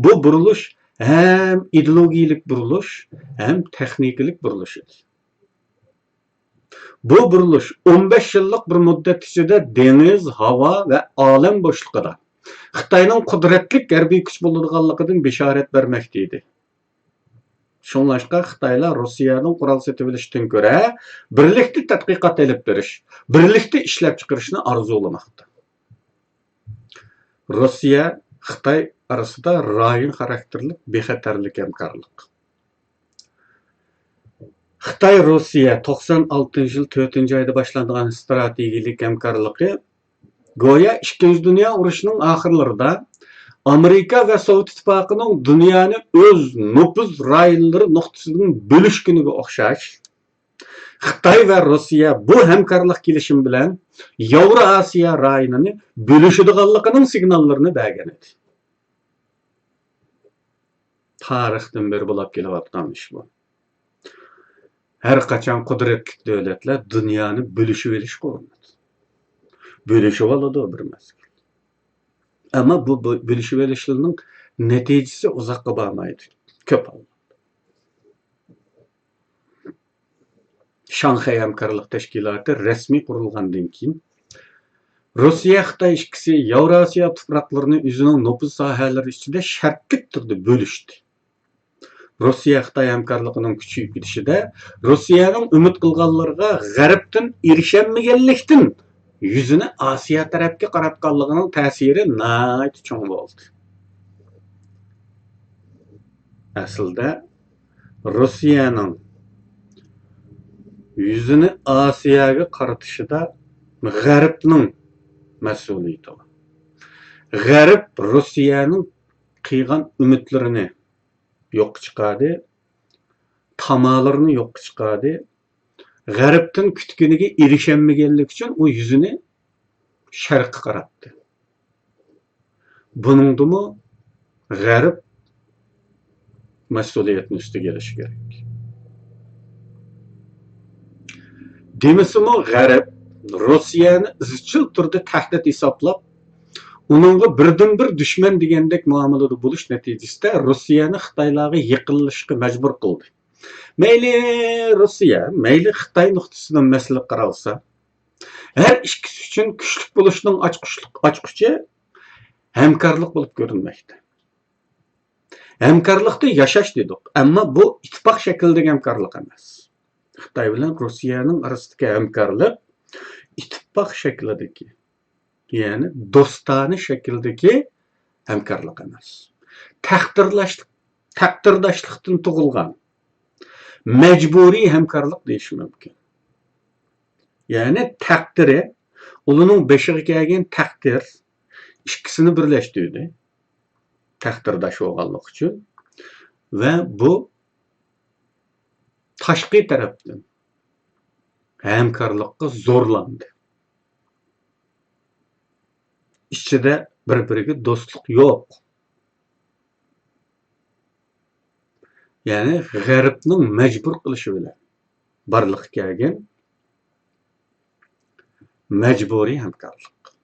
بۇ بۇرۇلۇش ھەم ئىدېئولوگىيەلىك بۇرۇلۇش، ھەم تېخنىكىلىق بۇرۇلۇش ئىدى. بۇ بۇرۇلۇش ئون بەش يىللىق بىر مۇددەت ئىچىدە دېڭىز، ھاۋا ۋە ئالەم بوشلۇقىدا خىتاينىڭ قۇدرەتلىك ھەربىي كۈچ بولىدىغانلىقىدىن بېشارەت بەرمەكتە ئىدى. شۇڭلاشقا خىتايلار روسىيەدىن قورال سېتىۋېلىشتىن كۆرە بىرلىكتە تەتقىقات ئېلىپ بېرىش، بىرلىكتە ئىشلەپچىقىرىشنى ئارزۇلىماقتا. روسىيە، خىتاي ئارىسىدا رايون خاراكتېرلىك بىخەتەرلىك ھەمكارلىق. خىتاي روسىيە توقسان ئالتىنچى يىل تۆتىنچى ئايدا باشلانغان ئىستراتېگىيەلىك ھەمكارلىقى گويا ئىككىنچى دۇنيا ئۇرۇشىنىڭ ئاخىرلىرىدا ئامېرىكا ۋە سوۋېت ئىتتىپاقىنىڭ دۇنيانى ئۆز نوپۇز رايونلىرى نۇقتىسىدىن بۆلۈشكىنىگە ئوخشاش، خىتاي ۋە روسىيە بۇ ھەمكارلىق كېلىشىمى بىلەن ياۋرو ئاسىيا رايونىنى بۆلۈشىدىغانلىقىنىڭ سىگناللىرىنى بەرگەن ئىدى. تارىختىن بېرى بولاپ كېلىۋاتقان ئىش بۇ. ھەر قاچان قۇدرەتلىك دۆلەتلەر دۇنيانى بۆلۈشۈۋېلىشقا ئۇرۇنىدۇ. بۆلۈشۈۋالىدۇ بىر مەزگىل. ئەمما بۇ، بۇ بۆلۈشۈۋېلىشلىرىنىڭ نەتىجىسى ئۇزاققا بارمايدۇ. كۆپ ھالدا. شاڭخەي ھەمكارلىق تەشكىلاتى رەسمىي قۇرۇلغاندىن كېيىن، روسىيە، خىتاي ئىككىسى ياۋراسىيا تۇپراقلىرىنى ئۆزىنىڭ نوپۇز ساھەلىرى ئىچىدە شەرتلىك تۈردە بۆلۈشتى. روسىيە، خىتاي ھەمكارلىقىنىڭ كۈچىيىپ كېتىشىدە روسىيەنىڭ ئۈمىد قىلغانلىرىغا غەربتىن ئېرىشەلمىگەنلىكتىن، يۈزىنى ئاسىيا تەرەپكە قاراتقانلىقىنىڭ تەسىرى ناھايىتى چوڭ بولدى. ئەسلىدە روسىيەنىڭ يۈزىنى ئاسىياگە قارىتىشىدا غەربنىڭ مەسئۇلىيىتى بار. غەرب روسىيەنىڭ قىلغان ئۈمىدلىرىنى يوققا چىقاردى، تامالىرىنى يوققا چىقاردى. غەربتىن كۈتكىنىگە ئېرىشەلمىگەنلىكى ئۈچۈن ئۇ يۈزىنى شەرققە قاراتتى. بۇنىڭدىمۇ غەرب مەسئۇلىيەتنى ئۈستىگە ئېلىشى كېرەك. دېمىسىمۇ، غەرب روسىيەنى ئىزچىل تۈردە تەھدىت ھېسابلاپ، ئۇنىڭغا بىردىنبىر دۈشمەن دېگەندەك مۇئامىلىدە بولۇش نەتىجىسىدە روسىيەنى خىتايلارغا يېقىنلىشىشقا مەجبۇر قىلدى. مەيلى روسىيە، مەيلى خىتاي نۇقتىسىدىن مەسىلىگە قارالسا، ھەر ئىككىسى ئۈچۈن كۈچلۈك بولۇشنىڭ ئاچقۇچلۇق، ئاچقۇچى ھەمكارلىق بولۇپ كۆرۈنمەكتە. ھەمكارلىقتا ياشاش دېدۇق، ئەمما بۇ ئىتتىپاق شەكلىدىكى ھەمكارلىق ئەمەس. خىتاي بىلەن روسىيەنىڭ ئارىسىدىكى ھەمكارلىق ئىتتىپاق شەكلىدىكى، يەنى دوستانە شەكىلدىكى ھەمكارلىق ئەمەس. تەقدىرلەشلىك، تەقدىرداشلىقتىن تۇغۇلغان مەجبۇرىي ھەمكارلىق دېيىش مۇمكىن. يەنى تەقدىرى، ئۇلارنىڭ بېشىغا كەلگەن تەقدىر ئىككىسىنى بىرلەشتۈردى. تەقدىرداش بولغانلىقى ئۈچۈن. ۋە بۇ تاشقى تەرەپتىن ھەمكارلىققا زورلاندى. ئىچىدە بىر-بىرىگە دوستلۇق يوق. يەنى غەربنىڭ مەجبۇر قىلىشى بىلەن بارلىققا كەلگەن مەجبۇرىي ھەمكارلىق.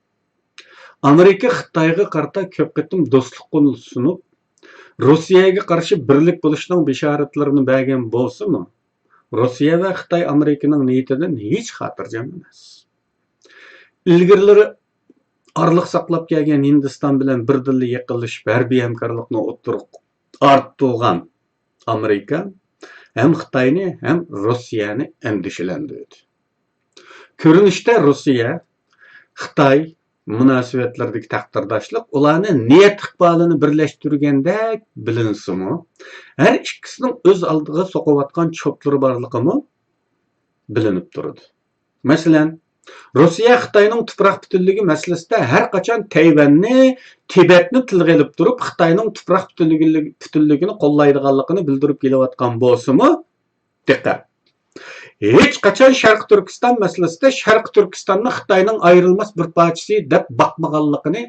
ئامېرىكا خىتايغا قارىتا كۆپ قېتىم دوستلۇق قولىنى سۇنۇپ، روسىيەگە قارشى بىرلىك بولۇشنىڭ بېشارەتلىرىنى بەرگەن بولسىمۇ، روسىيە ۋە خىتاي ئامېرىكىنىڭ نىيىتىدىن ھېچ خاتىرجەم ئەمەس. ئىلگىرىلىرى ئارىلىق ساقلاپ كەلگەن ھىندىستان بىلەن بىردىنلا يېقىنلىشىپ، ھەربىي ھەمكارلىقنى ئوتتۇرىغا ئارتتۇرغان ئامېرىكا ھەم خىتاينى، ھەم روسىيەنى ئەندىشىلەندۈردى. كۆرۈنۈشتە روسىيە، خىتاي مۇناسىۋەتلىرىدىكى تەقدىرداشلىق ئۇلارنى نىيەت ئىقبالىنى بىرلەشتۈرگەندەك بىلىنسىمۇ، ھەر ئىككىسىنىڭ ئۆز ئالدىغا سوقۇۋاتقان چوپلىرى بارلىقىمۇ بىلىنىپ تۇرىدۇ. مەسىلەن، روسىيە خىتاينىڭ تۇپراق پۈتۈنلۈكى مەسىلىسىدە ھەر قاچان تەيۋەننى، تىبەتنى تىلغا ئېلىپ تۇرۇپ، خىتاينىڭ تۇپراق پۈتۈنلۈكى، پۈتۈنلۈكىنى قوللايدىغانلىقىنى بىلدۈرۈپ كېلىۋاتقان بولسىمۇ، دىققەت! ھېچقاچان شەرقىي تۈركىستان مەسىلىسىدە شەرقىي تۈركىستاننى خىتاينىڭ ئايرىلماس بىر پارچىسى دەپ باقمىغانلىقىنى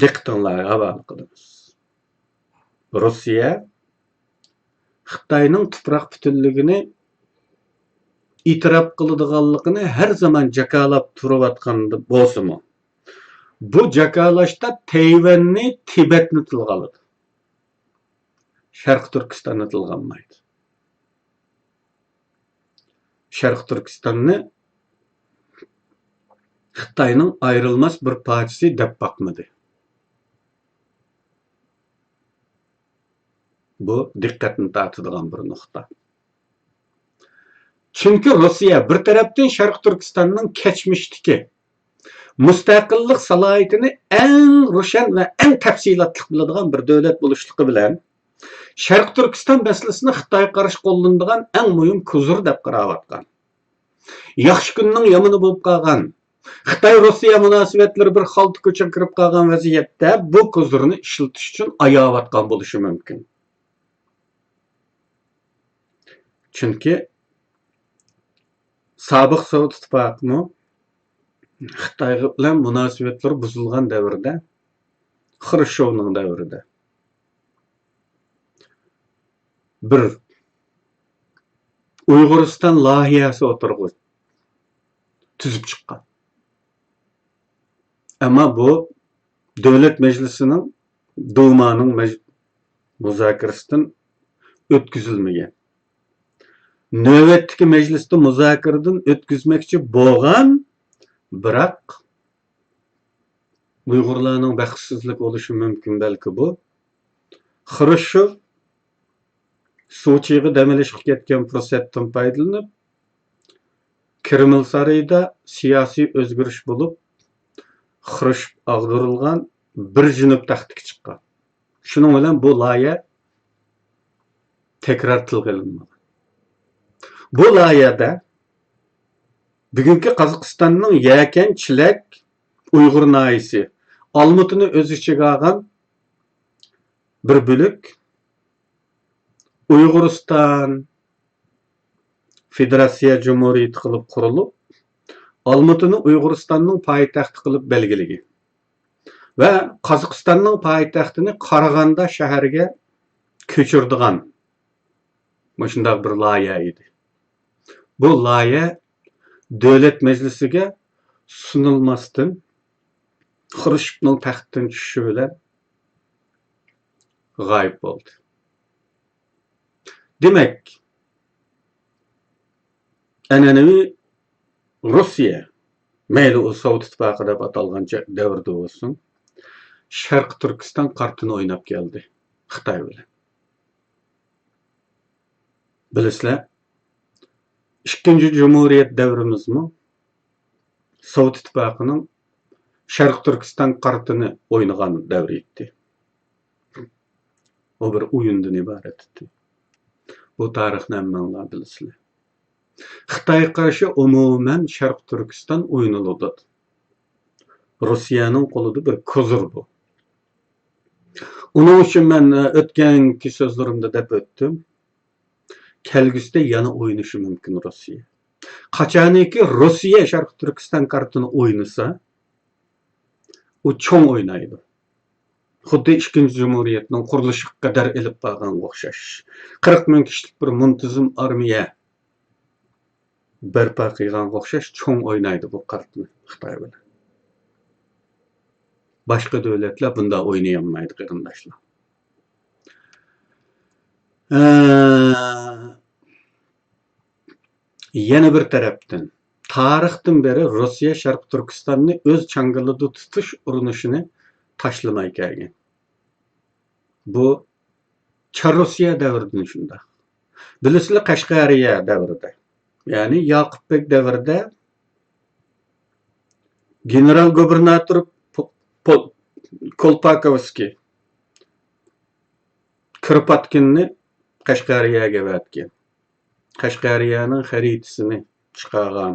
دىققىتىڭلارغا ھاۋالە قىلىمىز. روسىيە خىتاينىڭ تۇپراق پۈتۈنلۈكىنى ئېتىراپ قىلىدىغانلىقىنى ھەر زامان جاكارلاپ تۇرۇۋاتقان بولسىمۇ، بۇ جاكارلاشتا تەيۋەننى، تىبەتنى تىلغا ئالىدۇ. شەرقىي تۈركىستاننى تىلغا ئالمايدۇ. شەرقىي تۈركىستاننى خىتاينىڭ ئايرىلماس بىر پارچىسى دەپ باقمىدى. بۇ دىققەتنى تارتىدىغان بىر نۇقتا. چۈنكى روسىيە بىر تەرەپتىن شەرقىي تۈركىستاننىڭ كەچمىشتىكى مۇستەقىللىق سالاھىيىتىنى ئەڭ روشەن ۋە ئەڭ تەپسىلاتلىق بىلىدىغان بىر دۆلەت بولۇشلۇقى بىلەن، شەرقىي تۈركىستان مەسىلىسىنى خىتايغا قارشى قوللىنىدىغان ئەڭ مۇھىم كوزۇر دەپ قاراۋاتقان. ياخشى كۈننىڭ يامىنى بولۇپ قالغان، خىتاي-روسىيە مۇناسىۋەتلىرى بىر خالتا كوچىغا كىرىپ قالغان ۋەزىيەتتە بۇ كوزۇرنى ئىشلىتىش ئۈچۈن ئاياۋاتقان بولۇشى مۇمكىن. چۈنكى سابىق سوۋېت ئىتتىپاقىمۇ خىتاي بىلەن مۇناسىۋەتلىرى بۇزۇلغان دەۋردە، خرۇشچوۋنىڭ دەۋرىدە بىر ئۇيغۇرىستان لايىھەسى ئوتتۇرىغا تۈزۈپ چىققان. ئەمما بۇ دۆلەت مەجلىسىنىڭ، دۇمانىڭ مەج-، مۇزاكىرىسىدىن ئۆتكۈزۈلمىگەن. نۆۋەتتىكى مەجلىستە مۇزاكىرىدىن ئۆتكۈزمەكچى بولغان، بىراق ئۇيغۇرلارنىڭ بەختسىزلىكى بولۇشى مۇمكىن بەلكى بۇ. خرۇشچوف سوچىغا دەم ئېلىشقا كەتكەن پۇرسەتتىن پايدىلىنىپ، كرېمىل سارىيىدا سىياسىي ئۆزگىرىش بولۇپ، خرۇشچوف ئاغدۇرۇلغان، بېرېژنېۋ تەختكە چىققان. شۇنىڭ بىلەن بۇ لايىھە تەكرار تىلغا ئېلىنمىغان. بۇ لايىھەدە بۈگۈنكى قازاقىستاننىڭ يەكەن چېلەك ئۇيغۇر ناھىيىسى، ئالمۇتىنى ئۆز ئىچىگە ئالغان بىر بۆلەك ئۇيغۇرىستان فېدېراتسىيە جۇمھۇرىيىتى قىلىپ قۇرۇلۇپ، ئالمۇتىنى ئۇيغۇرىستاننىڭ پايتەختى قىلىپ بەلگىلىگەن ۋە قازاقىستاننىڭ پايتەختىنى قارىغاندا شەھەرگە كۆچۈرىدىغان مۇشۇنداق بىر لايىھە ئىدى. بۇ لايىھە دۆلەت مەجلىسىگە سۇنۇلماستىن، خرۇشچوفنىڭ تەختتىن چۈشۈشى بىلەن غايىب بولدى. دېمەك، ئەنئەنىۋى روسىيە، مەيلى ئۇ سوۋېت ئىتتىپاقى دەپ ئاتالغان چە-، دەۋردە بولسۇن، شەرقىي تۈركىستان قارتىنى ئويناپ كەلدى خىتاي بىلەن. بىلىسىلەر، ئىككىنچى جۇمھۇرىيەت دەۋرىمىزمۇ سوۋېت ئىتتىپاقىنىڭ شەرقىي تۈركىستان قارتىنى ئوينىغان دەۋرى ئىدى. ئۇ بىر ئويۇندىن ئىبارەت ئىدى. بۇ تارىخنى ھەممىڭلار بىلىسىلەر. خىتايغا قارشى ئومۇمەن شەرقىي تۈركىستان ئوينىلىدۇ. روسىيەنىڭ قولىدا بىر كوزىر بۇ. ئۇنىڭ ئۈچۈن مەن، ئۆتكەنكى سۆزلىرىمدە دەپ ئۆتتۈم. كەلگۈسىدە يەنە ئوينىشى مۇمكىن روسىيە. قاچانكى روسىيە شەرقىي تۈركىستان كارتىنى ئوينىسا، ئۇ چوڭ ئوينايدۇ. خۇددى ئىككىنچى جۇمھۇرىيەتنىڭ قۇرۇلۇشىغا قەدەر ئېلىپ بارغانغا ئوخشاش. قىرىق مىڭ كىشىلىك بىر مۇنتىزىم ئارمىيە بەرپا قىلغانغا ئوخشاش چوڭ ئوينايدۇ بۇ كارتىنى خىتاي بىلەن. باشقا دۆلەتلەر بۇنداق ئوينىيالمايدۇ، قېرىنداشلار. ئە، يەنە بىر تەرەپتىن، تارىختىن بېرى روسىيە شەرقىي تۈركىستاننى ئۆز چاڭگىلىدا تۇتۇش ئۇرۇنۇشىنى تاشلىماي كەلگەن. بۇ چار روسىيە دەۋرىدىن شۇنداق. بىلىسىلەر، قەشقەرىيە دەۋرىدە، يەنى ياقۇپ بەگ دەۋرىدە گېنېرال گۇبېرناتور پو-، پو-، كولپاكوۋسكىي كىرپاتكىننى قەشقەرىيەگە ئەۋەتكەن. قەشقەرىيەنىڭ خەرىتىسىنى چىقارغان،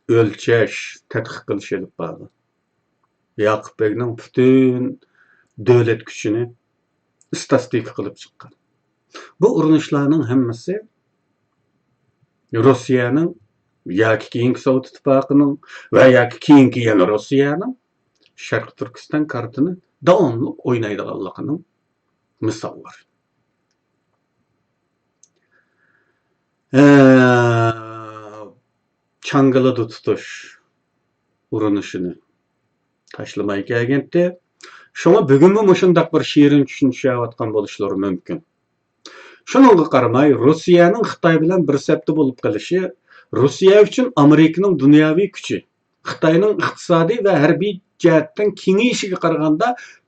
ئۆلچەش، تەتقىق قىلىش ئېلىپ بارغان. ياقۇپ بەگنىڭ پۈتۈن دۆلەت كۈچىنى ئىستاتىستىكا قىلىپ چىققان. بۇ ئۇرۇنۇشلارنىڭ ھەممىسى روسىيەنىڭ ياكى كېيىنكى سوۋېت ئىتتىپاقىنىڭ ۋە ياكى كېيىنكى يەنە روسىيەنىڭ شەرقىي تۈركىستان كارتىنى داۋاملىق ئوينايدىغانلىقىنىڭ مىساللىرى. ئە، چاڭگىلىدا تۇتۇش ئۇرۇنۇشىنى تاشلىماي كەلگەنتى. شۇڭا بۈگۈنمۇ مۇشۇنداق بىر شېرىن چۈشەنچە چۈشۈرۈۋاتقان بولۇشلىرى مۇمكىن. شۇنىڭغا قارىماي، روسىيەنىڭ خىتاي بىلەن بىر سەپتە بولۇپ قېلىشى روسىيە ئۈچۈن ئامېرىكىنىڭ دۇنياۋى كۈچى، خىتاينىڭ ئىقتىسادىي ۋە ھەربىي جەھەتتىن كېڭىيىشىگە قارىغاندا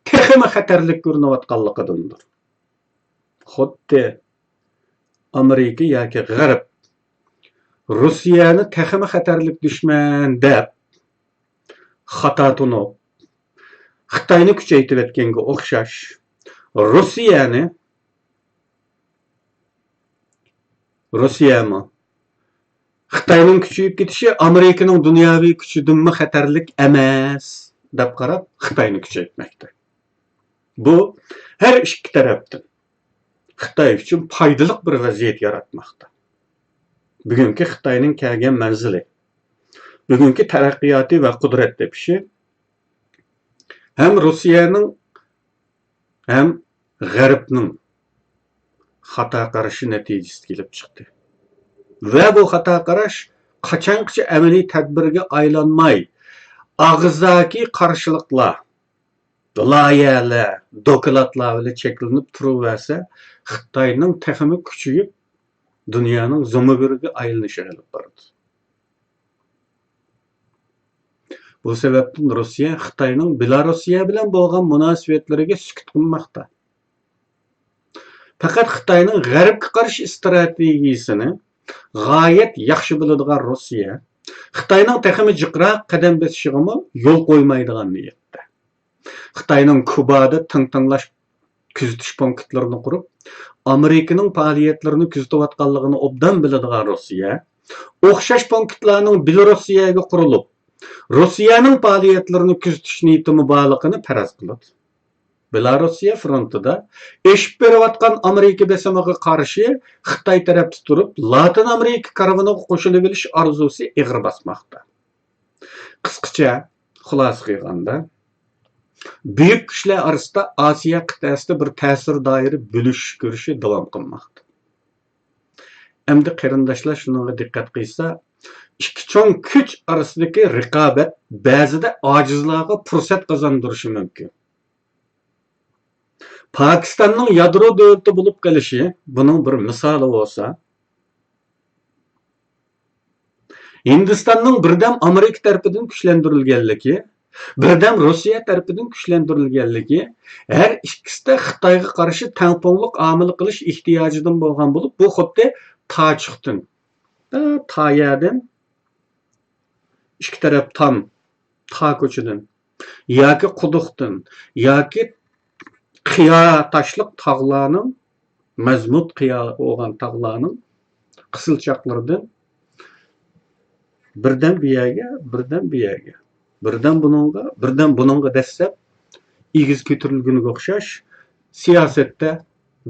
تېخىمۇ خەتەرلىك كۆرۈنۈۋاتقانلىقىدىندۇر. خۇددى ئامېرىكا ياكى غەرب روسىيەنى تېخىمۇ خەتەرلىك دۈشمەن دەپ خاتا تونۇپ، خىتاينى كۈچەيتىۋەتكەنگە ئوخشاش، روسىيەنى، روسىيەمۇ خىتاينىڭ كۈچىيىپ كېتىشى ئامېرىكىنىڭ دۇنياۋى كۈچىدىنمۇ خەتەرلىك ئەمەس دەپ قاراپ، خىتاينى كۈچەيتمەكتە. بۇ ھەر ئىككى تەرەپتىن، خىتاي ئۈچۈن پايدىلىق بىر ۋەزىيەت ياراتماقتا. بۈگۈنكى خىتاينىڭ كەلگەن مەنزىلى، بۈگۈنكى تەرەققىياتى ۋە قۇدرەت تېپىشى ھەم روسىيەنىڭ ھەم غەربنىڭ خاتا قارىشى نەتىجىسىدە كېلىپ چىقتى. ۋە بۇ خاتا قاراش قاچانغىچە ئەمەلىي تەدبىرگە ئايلانماي، ئاغزاكى قارشىلىقلار، لايىھەلەر، دوكلاتلار بىلەن چەكلىنىپ تۇرۇۋەرسە، خىتاينىڭ تېخىمۇ كۈچىيىپ، دۇنيانىڭ زومىگۈرىگە ئايلىنىشىغا ئېلىپ بارىدۇ. بۇ سەۋەبتىن روسىيە خىتاينىڭ بېلاروسىيە بىلەن بولغان مۇناسىۋەتلىرىگە سۈكۈت قىلماقتا. پەقەت خىتاينىڭ غەربكە قارشى ئىستراتېگىيىسىنى غايەت ياخشى بىلىدىغان روسىيە خىتاينىڭ تېخىمۇ جىقراق قەدەم بېسىشىغىمۇ يول قويمايدىغان نىيەتتە. خىتاينىڭ كۇبادا تىڭ تىڭلاش كۆزىتىش پونكىتلىرىنى قۇرۇپ، ئامېرىكىنىڭ پائالىيەتلىرىنى كۆزىتىۋاتقانلىقىنى ئوبدان بىلىدىغان روسىيە، ئوخشاش پونكىتلارنىڭ بېلوروسىيەگە قۇرۇلۇپ، روسىيەنىڭ پائالىيەتلىرىنى كۆزىتىش نىيىتىمۇ بارلىقىنى پەرەز قىلىدۇ. بېلاروسىيە فرونتىدا ئېشىپ بېرىۋاتقان ئامېرىكا بېسىمىغا قارشى خىتاي تەرەپتە تۇرۇپ، لاتىن ئامېرىكا كارۋىنىغا قوشۇلۇۋېلىش ئارزۇسى ئېغىر باسماقتا. قىسقىچە خۇلاسە قىلغاندا، بۈيۈك كۈچلەر ئارىسىدا ئاسىيا قىتئەسىدە بىر تەسىر دائىرە بۆلۈشۈش كۈرىشى داۋام قىلماقتا. ئەمدى قېرىنداشلار شۇنىڭغا دىققەت قىلسا، ئىككى چوڭ كۈچ ئارىسىدىكى رىقابەت بەزىدە ئاجىزلارغا پۇرسەت قازاندۇرۇشى مۇمكىن. پاكىستاننىڭ يادرو دۆلىتى بولۇپ قېلىشى بۇنىڭ بىر مىسالى بولسا، ھىندىستاننىڭ بىردەم ئامېرىكا تەرىپىدىن كۈچلەندۈرۈلگەنلىكى، بىردەم روسىيە تەرىپىدىن كۈچلەندۈرۈلگەنلىكى، ھەر ئىككىسىدە خىتايغا قارشى تەڭپۇڭلۇق ئامىلى قىلىش ئېھتىياجىدىن بولغان بولۇپ، بۇ خۇددى تاچۇقتىن، تا يەردىن، ئىككى تەرەپ تام، تا كوچىدىن ياكى قۇدۇقتىن ياكى قىيا تاشلىق تاغلارنىڭ، مەزمۇت قىيا بولغان تاغلارنىڭ قىسىلچاقلىرىدىن بىردەم بۇ يەرگە، بىردەم بۇ يەرگە، بىردەم بۇنىڭغا، بىردەم بۇنىڭغا دەسسەپ ئېگىز كۆتۈرۈلگىنىگە ئوخشاش، سىياسەتتە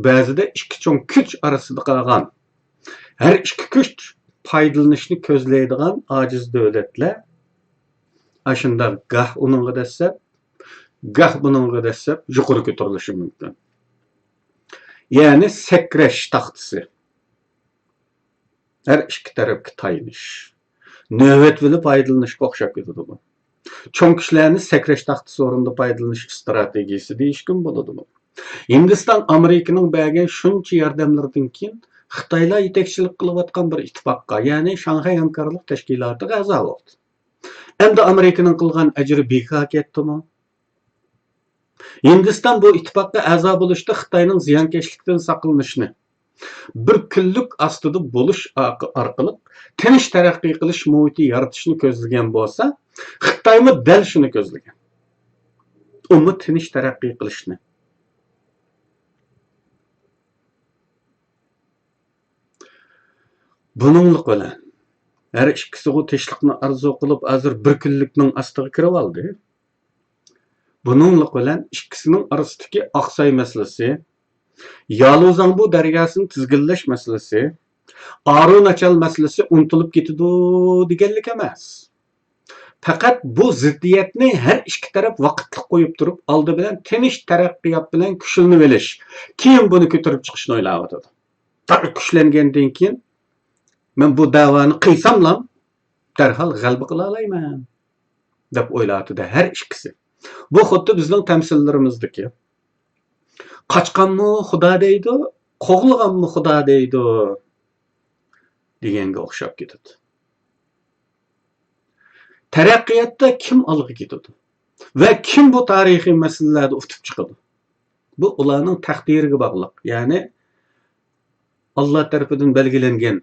بەزىدە ئىككى چوڭ كۈچ ئارىسىدا قالغان، ھەر ئىككى كۈچ پايدىلىنىشنى كۆزلەيدىغان ئاجىز دۆلەتلەر ئاشۇنداق گاھ ئۇنىڭغا دەسسەپ، گاھ بۇنىڭغا دەسسەپ يۇقىرى كۆتۈرۈلۈشى مۇمكىن. يەنى سەكرەش تاختىسى. ھەر ئىككى تەرەپكە تايىنىش، نۆۋەتۋىلى پايدىلىنىشقا ئوخشاپ كېتىدۇ بۇ. چوڭ كۈچلەرنى سەكرەش تاختىسى ئورنىدا پايدىلىنىش ئىستراتېگىيىسى دېيىشكىمۇ بولىدۇ بۇ. ھىندىستان ئامېرىكىنىڭ بەرگەن شۇنچە ياردەملىرىدىن كېيىن خىتايلار يېتەكچىلىك قىلىۋاتقان بىر ئىتتىپاققا، يەنى شاڭخەي ھەمكارلىق تەشكىلاتىغا ئەزا بولدى. ئەمدى ئامېرىكىنىڭ قىلغان ئەجرى بىكار كەتتىمۇ؟ ھىندىستان بۇ ئىتتىپاققا ئەزا بولۇشتا خىتاينىڭ زىيانكەشلىكتىن ساقلىنىشنى، بىر كۈنلۈك ئاستىدا بولۇش ئارقىلىق تىنچ تەرەققىي قىلىش مۇھىتى يارىتىشنى كۆزلىگەن بولسا، خىتايمۇ دەل شۇنى كۆزلىگەن. ئۇمۇ تىنچ تەرەققىي قىلىشنى. بۇنىڭلىق بىلەن ھەر ئىككىسىغۇ تىنچلىقنى ئارزۇ قىلىپ، ھازىر بىر كۈنلۈكنىڭ ئاستىغا كىرىۋالدى. بۇنىڭلىق بىلەن ئىككىسىنىڭ ئارىسىدىكى ئاقساي مەسىلىسى، يالۇزاڭبۇ دەرياسىنى تىزگىنلەش مەسىلىسى، ئارۇناچال مەسىلىسى ئۇنتۇلۇپ كېتىدۇ دېگەنلىك ئەمەس. پەقەت بۇ زىددىيەتنى ھەر ئىككى تەرەپ ۋاقىتلىق قويۇپ تۇرۇپ، ئالدى بىلەن تىنچ تەرەققىيات بىلەن كۈچلىنىۋېلىش، كېيىن بۇنى كۆتۈرۈپ چىقىشنى ئويلاۋاتىدۇ. تېخى كۈچلەنگەندىن كېيىن، مەن بۇ دەۋانى قىلساملا، دەرھال غەلىبە قىلالايمەن، دەپ ئويلاۋاتىدۇ ھەر ئىككىسى. بۇ خۇددى بىزنىڭ تەمسىللىرىمىزدىكى، «قاچقانمۇ خۇدا دەيدۇ، قوغلىغانمۇ خۇدا دەيدۇ» دېگەنگە ئوخشاپ كېتىدۇ. تەرەققىياتتا كىم ئالغا كېتىدۇ ۋە كىم بۇ تارىخىي مەسىلىلەردە ئۇتۇپ چىقىدۇ؟ بۇ ئۇلارنىڭ تەقدىرىگە باغلىق. يەنى ئاللا تەرىپىدىن بەلگىلەنگەن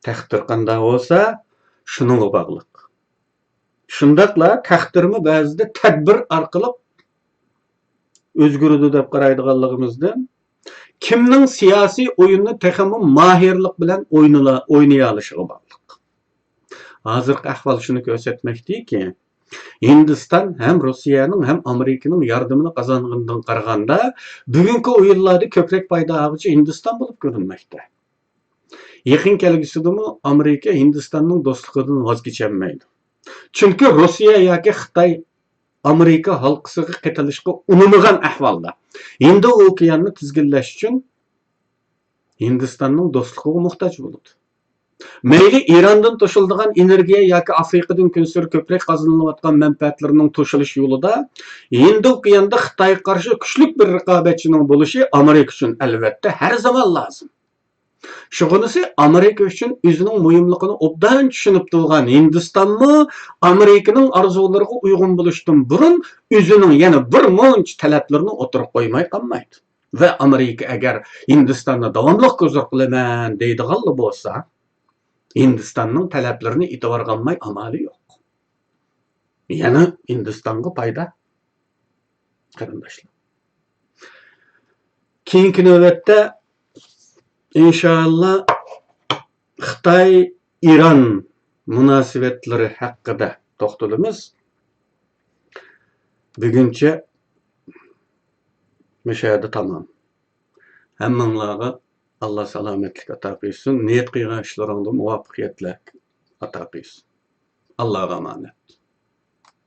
تەقدىر قانداق بولسا، شۇنىڭغا باغلىق. شۇنداقلا تەقدىرمۇ بەزىدە تەدبىر ئارقىلىق ئۆزگىرىدۇ دەپ قارايدىغانلىقىمىزدىن، كىمنىڭ سىياسىي ئويۇننى تېخىمۇ ماھىرلىق بىلەن ئوينىلا-، ئوينىيالىشىغا باغلىق. ھازىرقى ئەھۋال شۇنى كۆرسەتمەكتىكى، ھىندىستان ھەم روسىيەنىڭ ھەم ئامېرىكىنىڭ ياردىمىنى قازانغىنىدىن قارىغاندا، بۈگۈنكى ئويۇنلاردا كۆپرەك پايدا ئالغۇچى ھىندىستان بولۇپ كۆرۈنمەكتە. يېقىن كەلگۈسىدىمۇ ئامېرىكا ھىندىستاننىڭ دوستلۇقىدىن ۋاز كېچەلمەيدۇ. چۈنكى روسىيە ياكى خىتاي ئامېرىكا ھالقىسىغا قېتىلىشقا ئۇنىمىغان ئەھۋالدا، ھىندى ئوكيانىنى تىزگىنلەش ئۈچۈن ھىندىستاننىڭ دوستلۇقىغا موھتاج بولىدۇ. مەيلى ئىراندىن توشۇلىدىغان ئېنېرگىيە ياكى ئافرىقىدىن كۈنسېرى كۆپرەك قازىنىلىۋاتقان مەنپەئەتلىرىنىڭ توشۇلۇش يولىدا ھىندى ئوكياندا خىتايغا قارشى كۈچلۈك بىر رىقابەتچىنىڭ بولۇشى ئامېرىكا ئۈچۈن ئەلۋەتتە ھەر زامان لازىم. شۇغىنىسى ئامېرىكا ئۈچۈن ئۆزىنىڭ مۇھىملىقىنى ئوبدان چۈشىنىپ تۇرغان ھىندىستانمۇ ئامېرىكىنىڭ ئارزۇلىرىغا ئۇيغۇن بولۇشتىن بۇرۇن ئۆزىنىڭ يەنە بىر مۇنچە تەلەپلىرىنى ئوتتۇرىغا قويماي قالمايدۇ. ۋە ئامېرىكا ئەگەر ھىندىستاننى داۋاملىق ھۇزۇر قىلىمەن دەيدىغانلا بولسا، ھىندىستاننىڭ تەلەپلىرىنى ئېتىبارغا ئالماي ئامالى يوق. يەنە ھىندىستانغا پايدا، قېرىنداشلار. كېيىنكى نۆۋەتتە، ئىنشائاللا، خىتاي ئىران مۇناسىۋەتلىرى ھەققىدە توختىلىمىز. بۈگۈنچە مۇشۇ يەردە تامام. ھەممىڭلارغا ئاللا سالامەتلىك ئاتا قىلسۇن. نىيەت قىلغان ئىشلىرىڭدا مۇۋەپپەقىيەتلەر ئاتا قىلسۇن. ئاللاغا ئامانەت.